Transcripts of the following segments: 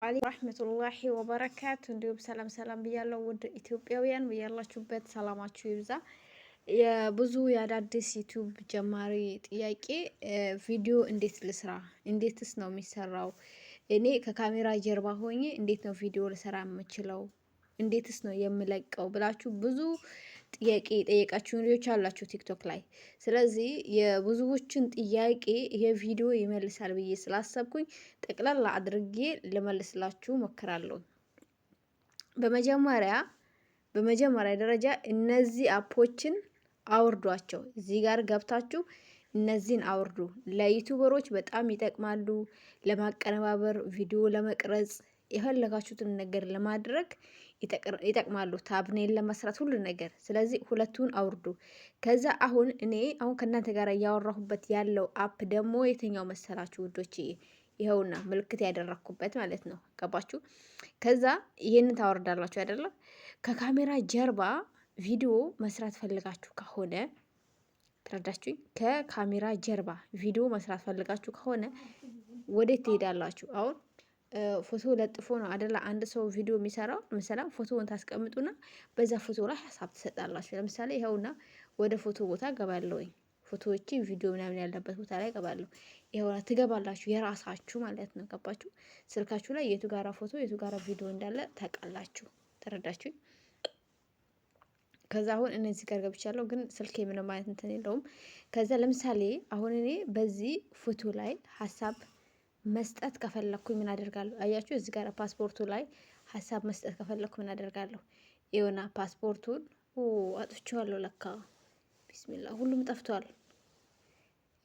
رحمة الله وبركاته። እንዲሁም ሰላም ሰላም ብያለሁ ውድ ኢትዮጵያውያን፣ ብያላችሁበት ሰላማችሁ ይብዛ። የብዙ የአዳዲስ ዩቲዩብ ጀማሪ ጥያቄ ቪዲዮ እንዴት ልስራ? እንዴትስ ነው የሚሰራው? እኔ ከካሜራ ጀርባ ሆኜ እንዴት ነው ቪዲዮ ልሰራ የምችለው? እንዴትስ ነው የምለቀው? ብላችሁ ብዙ ጥያቄ የጠየቃችሁ ልጆች አላችሁ ቲክቶክ ላይ። ስለዚህ የብዙዎችን ጥያቄ ይሄ ቪዲዮ ይመልሳል ብዬ ስላሰብኩኝ ጠቅላላ አድርጌ ልመልስላችሁ ሞክራለሁ። በመጀመሪያ ደረጃ እነዚህ app ኦችን አውርዷቸው። እዚህ ጋር ገብታችሁ እነዚህን አውርዱ። ለ YouTuber ኦች በጣም ይጠቅማሉ። ለማቀነባበር፣ ቪዲዮ ለመቅረጽ፣ የፈለጋችሁትን ነገር ለማድረግ ይጠቅማሉ። Thumbnail ለመስራት ሁሉ ነገር። ስለዚህ ሁለቱን አውርዱ። ከዛ አሁን እኔ አሁን ከእናንተ ጋር እያወራሁበት ያለው app ደግሞ የትኛው መሰላችሁ ውዶች? ይኸውና ምልክት ያደረግኩበት ማለት ነው። ገባችሁ? ከዛ ይሄንን ታወርዳላችሁ አይደለም? ከካሜራ ጀርባ ቪዲዮ መስራት ፈልጋችሁ ከሆነ ተረዳችሁኝ? ከካሜራ ጀርባ ቪዲዮ መስራት ፈልጋችሁ ከሆነ ወዴት ትሄዳላችሁ? አሁን ፎቶ ለጥፎ ነው አደላ አንድ ሰው ቪዲዮ የሚሰራው። ለምሳሌ ፎቶውን ታስቀምጡና በዛ ፎቶ ላይ ሀሳብ ትሰጣላችሁ። ለምሳሌ ይኸውና ወደ ፎቶ ቦታ ገባለሁኝ። ፎቶዎቼ ቪዲዮ ምናምን ያለበት ቦታ ላይ ገባለሁ። ይኸውና ትገባላችሁ፣ የራሳችሁ ማለት ነው። ገባችሁ? ስልካችሁ ላይ የቱ ጋራ ፎቶ የቱ ጋራ ቪዲዮ እንዳለ ታውቃላችሁ። ተረዳችሁኝ? ከዛ አሁን እነዚህ ጋር ገብቻለሁ፣ ግን ስልኬ ምንም አይነት እንትን የለውም። ከዛ ለምሳሌ አሁን እኔ በዚህ ፎቶ ላይ ሀሳብ መስጠት ከፈለኩኝ ምን አደርጋለሁ? አያችሁ እዚህ ጋር ፓስፖርቱ ላይ ሀሳብ መስጠት ከፈለኩ ምን አደርጋለሁ? ይኸውና ፓስፖርቱን አጥፍቼዋለሁ ለካ። ቢስሚላ ሁሉም ጠፍቷል።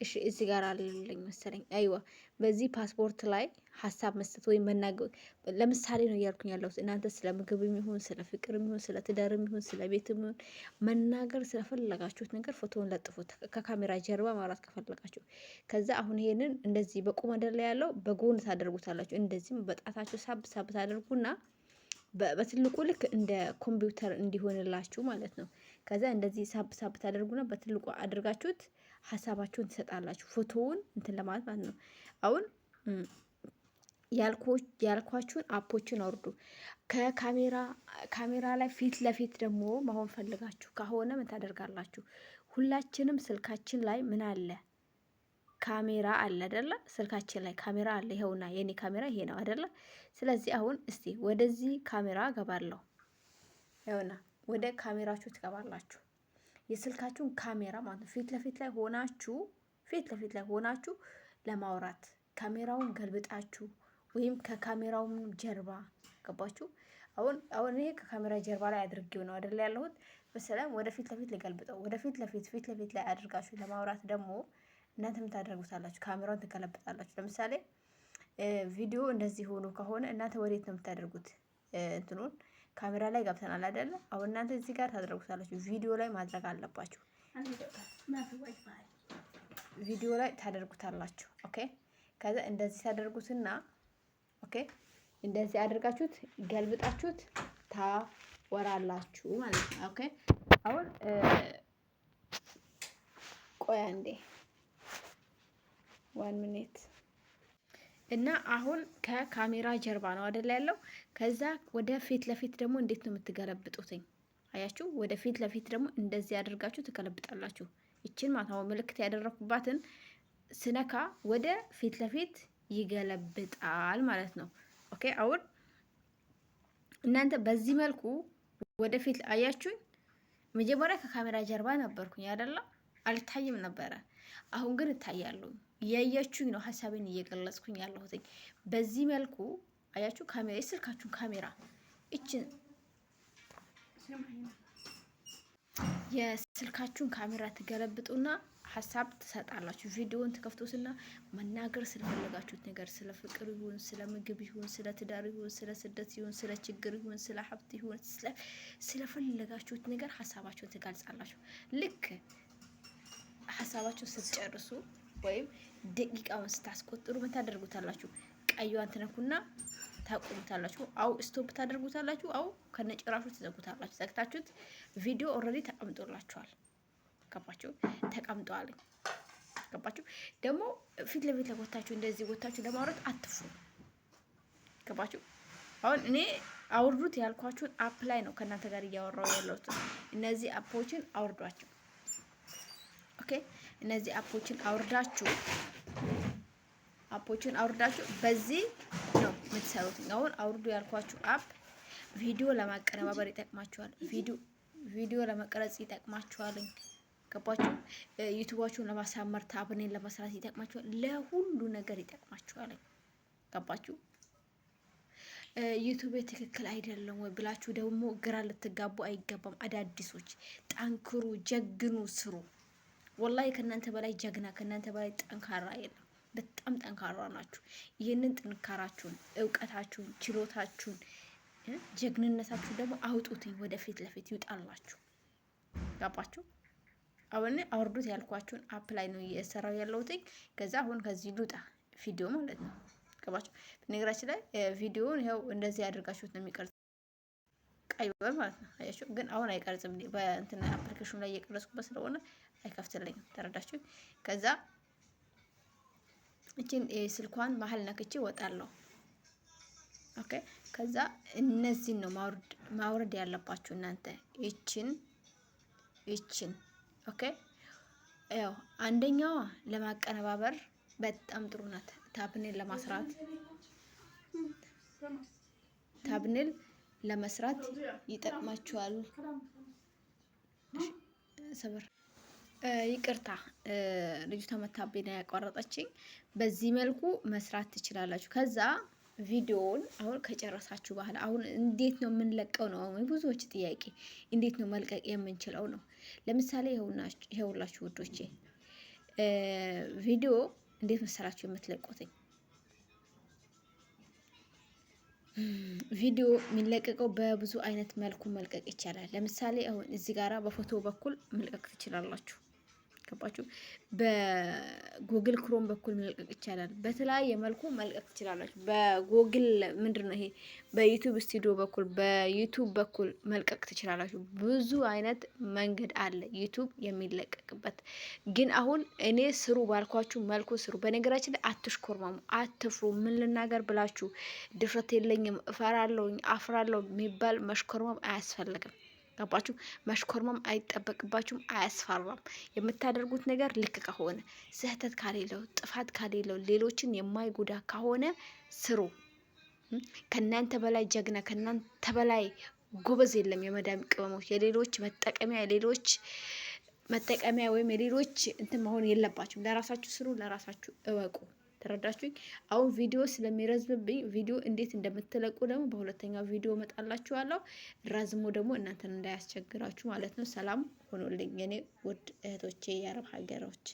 እሺ እዚህ ጋር አለልኝ መሰለኝ። አይዋ በዚህ ፓስፖርት ላይ ሀሳብ መስጠት ወይም መናገር ለምሳሌ ነው እያልኩኝ ያለሁት። እናንተ ስለ ምግብ ይሁን ስለ ፍቅር ይሁን ስለ ትዳር ይሁን ስለ ቤት ይሁን መናገር ስለፈለጋችሁት ነገር ፎቶውን ለጥፉት፣ ከካሜራ ጀርባ ማውራት ከፈለጋችሁ። ከዛ አሁን ይሄንን እንደዚህ በቁም አይደለ ያለው በጎን ታደርጉታላችሁ። እንደዚህም በጣታችሁ ሳብ ሳብ ታደርጉና በትልቁ ልክ እንደ ኮምፒውተር እንዲሆንላችሁ ማለት ነው። ከዛ እንደዚህ ሳብ ሳብ ታደርጉና በትልቁ አድርጋችሁት ሀሳባችሁን ትሰጣላችሁ። ፎቶውን እንትን ለማለት ማለት ነው። አሁን ያልኳችሁን app ኦችን አውርዱ። ከካሜራ ካሜራ ላይ ፊት ለፊት ደግሞ መሆን ፈልጋችሁ ከሆነ ምን ታደርጋላችሁ? ሁላችንም ስልካችን ላይ ምን አለ? ካሜራ አለ አይደለ? ስልካችን ላይ ካሜራ አለ። ይኸውና የኔ ካሜራ ይሄ ነው አይደለ? ስለዚህ አሁን እስቲ ወደዚህ ካሜራ ገባለሁ። ይኸውና ወደ ካሜራችሁ ትገባላችሁ። የስልካችሁን ካሜራ ማለት ነው። ፊት ለፊት ላይ ሆናችሁ ፊት ለፊት ላይ ሆናችሁ ለማውራት ካሜራውን ገልብጣችሁ ወይም ከካሜራውም ጀርባ ገባችሁ። አሁን ይሄ ከካሜራ ጀርባ ላይ አድርጌው ነው አይደል ያለሁት። በሰላም ወደ ፊት ለፊት ልገልብጠው። ወደ ፊት ለፊት ፊት ለፊት ላይ አድርጋችሁ ለማውራት ደግሞ እናንተ ምን ታደርጉታላችሁ? ካሜራውን ትገለብጣላችሁ። ለምሳሌ ቪዲዮ እንደዚህ ሆኖ ከሆነ እናንተ ወዴት ነው የምታደርጉት? እንትኑን ካሜራ ላይ ገብተናል አይደለ? አሁን እናንተ እዚህ ጋር ታደርጉታላችሁ። ቪዲዮ ላይ ማድረግ አለባችሁ። ቪዲዮ ላይ ታደርጉታላችሁ። Okay። ከዛ እንደዚህ ታደርጉትና okay፣ እንደዚህ አድርጋችሁት ገልብጣችሁት ታወራላችሁ ማለት ነው። Okay። አሁን ቆይ አንዴ one minute እና አሁን ከካሜራ ጀርባ ነው አይደል ያለው። ከዛ ወደ ፊት ለፊት ደግሞ እንዴት ነው የምትገለብጡትኝ? አያችሁ፣ ወደ ፊት ለፊት ደግሞ እንደዚህ አድርጋችሁ ትገለብጣላችሁ። ይችን ማለት ነው ምልክት ያደረኩባትን ስነካ ወደ ፊት ለፊት ይገለብጣል ማለት ነው። Okay አሁን እናንተ በዚህ መልኩ ወደፊት አያችሁኝ። መጀመሪያ ከካሜራ ጀርባ ነበርኩኝ አይደለ? አልታይም ነበረ። አሁን ግን እታያለሁ። እያያችሁኝ ነው፣ ሀሳቤን እየገለጽኩኝ ያለሁትኝ። በዚህ መልኩ አያችሁ፣ ካሜራ የስልካችሁን ካሜራ እችን የስልካችሁን ካሜራ ትገለብጡና ሀሳብ ትሰጣላችሁ። ቪዲዮን ትከፍቱትና መናገር ስለፈለጋችሁት ነገር ስለ ፍቅር ይሁን፣ ስለ ምግብ ይሁን፣ ስለ ትዳር ይሁን፣ ስለ ስደት ይሁን፣ ስለ ችግር ይሁን፣ ስለ ሀብት ይሁን፣ ስለፈለጋችሁት ነገር ሀሳባችሁን ትገልጻላችሁ። ልክ ሀሳባችሁን ስትጨርሱ ወይም ደቂቃውን ስታስቆጥሩ ምን ታደርጉታላችሁ? ቀዩዋን ትነኩና ታቆሙታላችሁ። አው stop ታደርጉታላችሁ። አው ከነጭራሹ ትዘጉታላችሁ። ዘግታችሁት ቪዲዮ already ተቀምጦላችኋል። ገባችሁ? ተቀምጧል። ገባችሁ? ደግሞ ፊት ለፊት ለጎታችሁ እንደዚህ ጎታችሁ ለማውራት አትፍሩ። ገባችሁ? አሁን እኔ አውርዱት ያልኳችሁን app ላይ ነው ከእናንተ ጋር እያወራው ያለሁት። እነዚህ app ኦችን አውርዷቸው። Okay፣ እነዚህ app ኦችን አውርዳችሁ በዚህ ነው የምትሰሩት። አሁን አውርዱ ያልኳችሁ app ቪዲዮ ለማቀነባበር ይጠቅማችኋል። ቪዲዮ ለመቅረጽ ይጠቅማችኋል። ገባችሁ? YouTube ኣችሁን ለማሳመር፣ thumbnail ለመስራት ይጠቅማችኋል። ለሁሉ ነገር ይጠቅማችኋል። ገባችሁ? YouTube ትክክል አይደለም ወይ ብላችሁ ደግሞ ግራ ልትጋቡ አይገባም። አዳዲሶች ጠንክሩ፣ ጀግኑ፣ ስሩ። ወላሂ ከእናንተ በላይ ጀግና፣ ከእናንተ በላይ ጠንካራ የለም። በጣም ጠንካራ ናችሁ። ይህንን ጥንካራችሁን፣ እውቀታችሁን፣ ችሎታችሁን፣ ጀግንነታችሁን ደግሞ አውጡትኝ፣ ወደፊት ለፊት ይውጣላችሁ። ገባችሁ? አሁን አውርዱት ያልኳችሁን app ላይ ነው እየሰራው ያለሁትኝ። ከዛ አሁን ከዚህ ልውጣ ቪዲዮ ማለት ነው። ገባችሁ? በነገራችን ላይ ቪዲዮውን ይኸው እንደዚህ አድርጋችሁት ነው የሚቀርጽ ቀይ ማለት ነው። አያችሁ? ግን አሁን አይቀርጽም። በእንትን application ኑ ላይ እየቀረጽኩበት ስለሆነ አይከፍትልኝም። ተረዳችሁ? ከዛ እቺን ስልኳን መሀል ነክቼ እወጣለሁ። Okay። ከዛ እነዚህን ነው ማውረድ ያለባችሁ እናንተ ይችን። Okay፣ ያው አንደኛዋ ለማቀነባበር በጣም ጥሩ ናት። Thumbnail ለመስራት ይጠቅማችኋል። ሰብር ይቅርታ፣ ልጅቷ መታቤና ያቋረጠችኝ። በዚህ መልኩ መስራት ትችላላችሁ። ከዛ ቪዲዮውን አሁን ከጨረሳችሁ በኋላ አሁን እንዴት ነው የምንለቀው ነው አሁን ብዙዎች ጥያቄ፣ እንዴት ነው መልቀቅ የምንችለው ነው። ለምሳሌ ይኸውላችሁ ውዶቼ፣ ቪዲዮ እንዴት መሰላችሁ የምትለቁትኝ? ቪዲዮ የሚለቀቀው በብዙ አይነት መልኩ መልቀቅ ይቻላል። ለምሳሌ አሁን እዚህ ጋራ በፎቶ በኩል መልቀቅ ትችላላችሁ። ገባችሁ? በ Google Chrome በኩል መልቀቅ ይቻላል። በተለያየ መልኩ መልቀቅ ትችላላችሁ። በጉግል ምንድን ነው ይሄ በ YouTube Studio በኩል፣ በ YouTube በኩል መልቀቅ ትችላላችሁ። ብዙ አይነት መንገድ አለ YouTube የሚለቀቅበት። ግን አሁን እኔ ስሩ ባልኳችሁ መልኩ ስሩ። በነገራችን ላይ አትሽኮርመሙ፣ አትፍሩ። ምን ልናገር ብላችሁ ድፍረት የለኝም፣ እፈራለሁኝ፣ አፍራለሁ የሚባል መሽኮርመም አያስፈልግም። ገባችሁ? መሽኮርመም አይጠበቅባችሁም፣ አያስፈራም። የምታደርጉት ነገር ልክ ከሆነ፣ ስህተት ካሌለው፣ ጥፋት ካሌለው፣ ሌሎችን የማይጎዳ ከሆነ ስሩ። ከእናንተ በላይ ጀግና፣ ከእናንተ በላይ ጎበዝ የለም። የመዳም ቅመሞች የሌሎች መጠቀሚያ ወይም የሌሎች እንትን መሆን የለባችሁም። ለራሳችሁ ስሩ፣ ለራሳችሁ እወቁ። ተረዳችሁኝ? አሁን ቪዲዮ ስለሚረዝምብኝ ቪዲዮ እንዴት እንደምትለቁ ደግሞ በሁለተኛው ቪዲዮ እመጣላችኋለሁ። ረዝሞ ደግሞ እናንተን እንዳያስቸግራችሁ ማለት ነው። ሰላም ሆኖልኝ የኔ ውድ እህቶቼ የአረብ ሀገሮች።